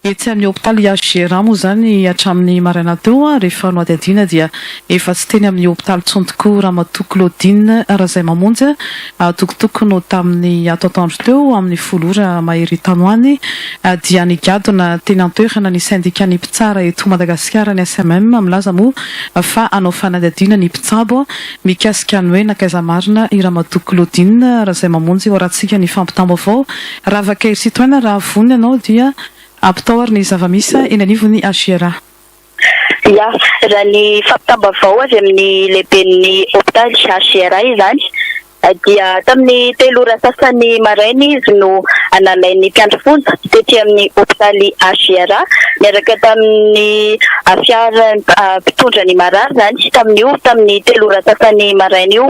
Etsy amin'ny hopitaly HJRA moa izany hatramin'ny maraina teo rehefa nohadihadiana dia efa tsy teny amin'ny hopitaly intsony tokoa Ramatoa Claudine Razaimamonjy tokotokony ho tamin'ny atoatoandro teo amin'ny folo ora mahery tany ho any dia nigadona teny an-toerana ny sendikan'ny mpitsara eto Madagasikara ny SMM milaza moa fa hanao fanadihadiana ny mpitsabo mikasika ny hoe nankaiza marina i Ramatoa Claudine Razaimamonjy Horatsika ny fampitam-baovao Ravaka Hery Citoyen raha vonona ianao dia ampitao ary ny zava-misy eny anivon'ny HIRA. Ya, raha ny fampitam-baovao avy amin'ny lehiben'ny hopitaly HIRA izany dia tamin'ny telo ora sasany maraina izy no nalain'ny mpiandry fonja tety amin'ny hopitaly HIRA niaraka tamin'ny fiara mpitondra ny marary izany tamin'io tamin'ny telo ora sasany maraina io.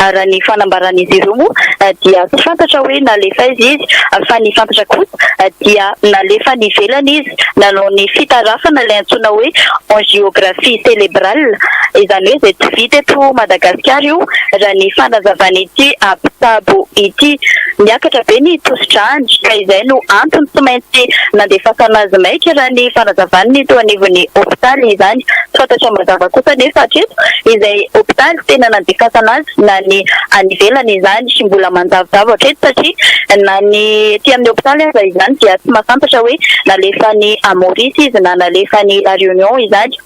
Raha ny fanambaran'izy ireo moa dia tsy fantatra hoe nalefa aiza izy fa ny fantatra kosa dia nalefa any ivelany izy nanao ny fitarafana ilay antsoina hoe angiographie célébrale, izany hoe izay tsy vita eto Madagasikara io raha ny fanazavan'ity mpitsabo ity. Niakatra be ny tosi-drany ka izay no antony tsy maintsy nandefasana azy maika raha ny fanazavan'ny teo anivon'ny hopitaly izany. Tsy fantatra mazava kosa anefa hatreto izay hopitaly tena nandefasana azy na ny any ivelany izany. Mbola manjavozavo hatreto satria na ny ety amin'ny hopitaly aza izany dia tsy mahafantatra hoe nalefa any Maurice izy na nalefa any La Réunion izany.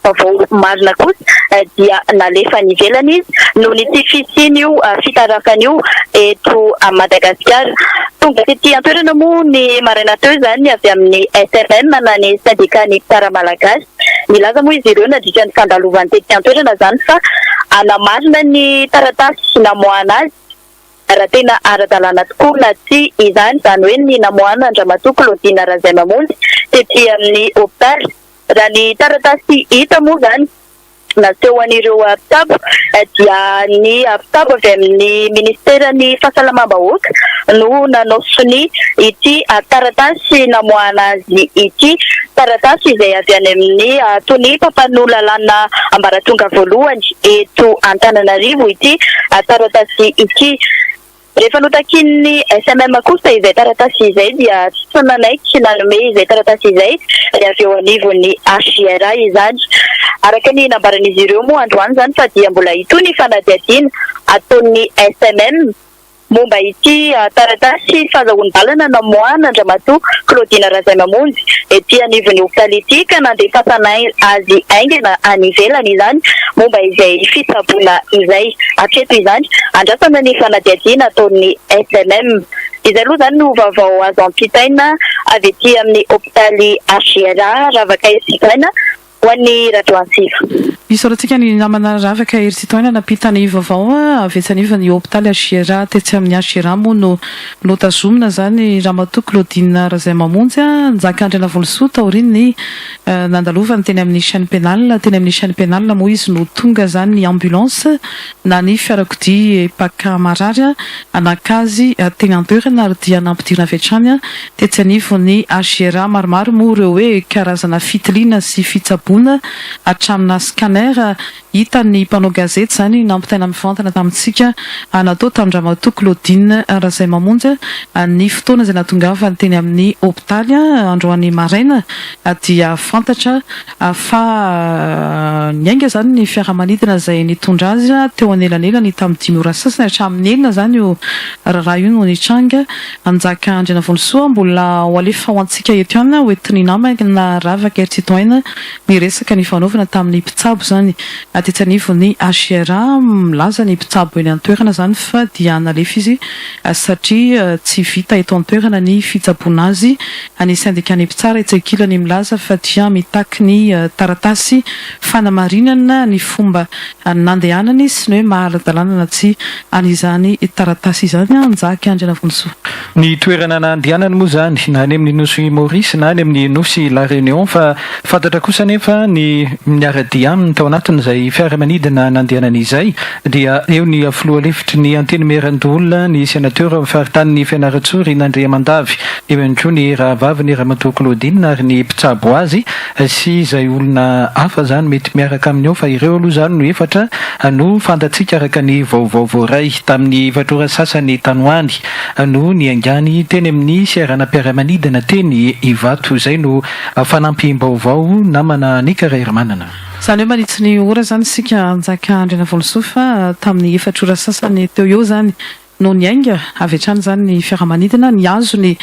Vaovao marina kosa dia nalefa any ivelany izy noho ny tsy fisian'io fitarafana io eto Madagasikara. Tonga tety an-toerana moa ny maraina teo izany avy amin'ny SMM na ny sendikan'ny mpitsara malagasy. Nilaza moa izy ireo nandritra ny fandalovany tety an-toerana izany fa hanamarina ny taratasy namoahana azy raha tena ara-dalàna tokoa na tsia izany, izany hoe ny namoahana an-dRamatoa Claudine Razaimamonjy tety amin'ny hopitaly. Raha ny taratasy hita moa izany naseho an'ireo mpitsabo dia ny mpitsabo avy amin'ny ministeran'ny fahasalamam-bahoaka no nanao sonia ity taratasy namoahana azy ity. Taratasy izay avy any amin'ny tonia mpampanoa lalàna ambaratonga voalohany eto Antananarivo ity taratasy ity. Rehefa notakian'ny SMM kosa izay taratasy izay dia tsy nanaiky nanome izay taratasy izay ny avy eo anivon'ny HJRA izany. Araka ny nambaran'izy ireo moa androany izany fa dia mbola hitohy ny fanadihadiana ataon'ny SMM momba ity taratasy fahazahoan-dalana namoahana an-dRamatoa Claudine Razaimamonjy ety anivon'ny hopitaly ity ka nandefasana azy haingana any ivelany izany momba izay fitsaboana izay. Hatreto izany, andrasana ny fanadihadiana ataon'ny SMM. Izay aloha izany no vaovao azo ampitaina avy ety amin'ny hopitaly HJRA Ravaka Heritsitohaina ho an'ny Radio Antsiva. Isaorantsika ny namana Ravaka Heritsitohaina nampita ny vaovao avy etsy anivon'ny hopitaly HJRA. Tetsy amin'ny HJRA moa no notazomina izany Ramatoa Claudine Razaimamonjy Njaka Andrianavolosoa taorian'ny Nandalovany teny amin'ny chaine pénale, teny amin'ny chaine pénale moa izy no tonga izany ny ambulance na ny fiarakodia mpaka marary naka azy teny an-toerana ary dia nampidirina avy hatrany tetsy anivon'ny HJRA. Maromaro moa ireo hoe karazana fitiliana sy fitsaboana hatramina scanner Hitan'ny mpanao gazety izany nampitaina mivantana tamintsika natao tamin-dRamatoa Claudine Razaimamonjy ny fotoana izay nahatongavany teny amin'ny hopitaly androany maraina dia fantatra fa niainga izany ny fiaramanidina izay nitondra azy teo anelanelany tamin'ny dimy ora sasany hatramin'ny enina izany io raharaha io no nitranga. Njaka Andrianavonisoa mbola ho alefa ho antsika eto ihany ho entin'ny namana Ravaka Heritsitohaina Ny resaka nifanaovana tamin'ny mpitsabo izany tetsy anivon'ny HRA, milaza ny mpitsabo eny an-toerana izany fa dia nalefa izy satria tsy vita eto an-toerana ny fitsaboana azy. Ny sendikan'ny mpitsara etsy ankilany milaza fa dia mitaky ny taratasy fanamarinana ny fomba nandehanany sy ny hoe maha ara-dalàna na tsia an'izany taratasy izany. Njaka Andrianavonisoa. Ny toerana nandehanany moa izany na any amin'ny nosy Maurice na any amin'ny nosy La Réunion fa fantatra kosa anefa ny niara-dia aminy tao anatin'izay. fiaramanidina nandehanany izay dia eo ny filoha lefitry ny Antenimierandoholona, ny Senateur amin'ny faritanin'i Fianarantsoa Rina Andriamandavy, eo ihany koa ny rahavaviny Ramatoa Claudine ary ny mpitsabo azy sy izay olona hafa izany mety miaraka aminy ao fa ireo aloha izany no efatra no fantatsika araka ny vaovao voaray tamin'ny efatra ora sasany tany ho any no niaingàny teny amin'ny seranam-piaramanidina teny Ivato. Izay no fanampim-baovao namana Nika Raherimanana. Izany hoe manitsy ny ora izany isika Njaka Andrianavolosoa fa tamin'ny efatra ora sasany teo eo izany no niainga avy hatrany izany ny fiaramanidina, nihazo ny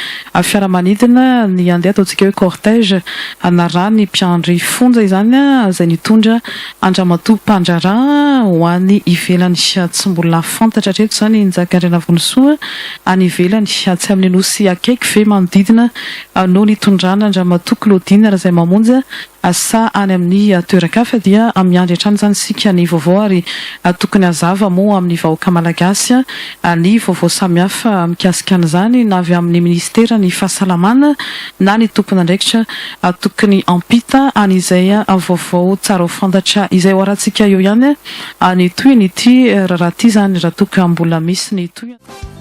fiaramanidina ny handeha ataontsika hoe cortège narahan'ny mpiandry fonja izany izay nitondra an-dRamatoa mpandraharaha ho any ivelany. Tsy mbola fantatra hatreto izany Njaka Andrianavonisoa any ivelany, tsy amin'ny nosy akaiky ve manodidina no nitondrana an-dRamatoa Claudine Razaimamonjy sa any amin'ny toeran-kafa dia miandry hatrany izany isika ny vaovao ary tokony hazava moa amin'ny vahoaka malagasy ny vaovao samihafa mikasika an'izany na avy amin'ny minisiteran'ny fahasalamana na ny tompon'andraikitra tokony hampita an'izay vaovao tsara ho fantatra izay. Ho arahantsika eo ihany ny tohin'ity raharaha ity izany raha toa ka mbola misy ny tohiny.